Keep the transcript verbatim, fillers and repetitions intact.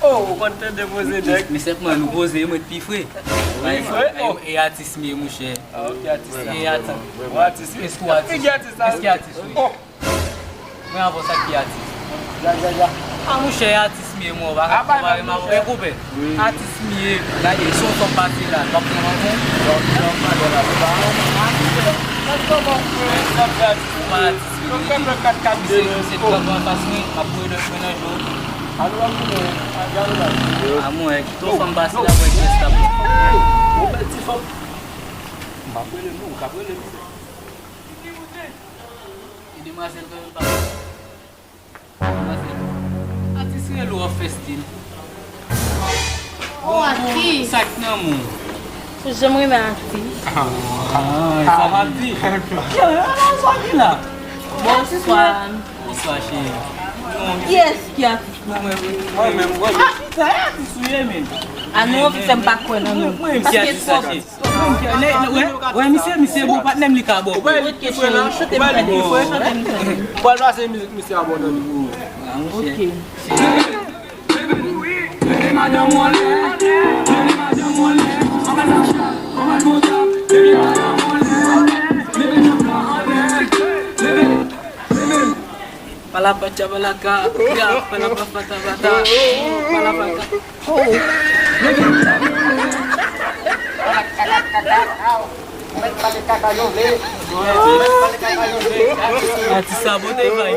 Oh, ou konn tande poze nèg. Men sèlman nou poze, mwen pi fre. Pi fre? Oh. E atis m ye, monchè. Ah, ok, atis la. E atis. Ou atis, wi. Èske ou atis? Ki atis la? Èske atis, wi? Oh. Mwen avè w sa ki atis. Ya, ya, ya. Ah, monchè, atis m ye, mwen, ou pa, ou pa remak, ou pa koupe. Atis m ye. Gade, si w fè m pase la, w ap pran rangon. Ou pa atis, wi. Misye, misye trap anfas mwen, m ap voye lòt mwen nan je w. Ah, mwen, kite w fè m pase la, mwen, kite w fè m pase. Ou bèl ti fanm. M ap rele non, ou k ap rele misye. E demwazèl kanmenm pa. Demwazèl. Atis rele w ap fè stil. Oh, atis. Sa k nan men w? Ou janm renmen atis? Ah, e sa m ap di. Yo, yo, yo, sa ki la? Bonswa. Bonswa, cheri. Kiyès ki atis nan? Mwen, mwen, mwen, mwen. Ah, chita, e atis ou ye, men. Ah non, Victor, m pa kwè nan nou. Mwen, mwen, mwen, paske atis sa, cheri. Wè, misye, misye bon patnè m, li ka bon. Ou pa li ki fre la, chante m tande. Ou pa l pase mizik misye a bon tande. Ok. Palapatya palaka, ya, palapafata fata, palapata. Atis sa pote vay.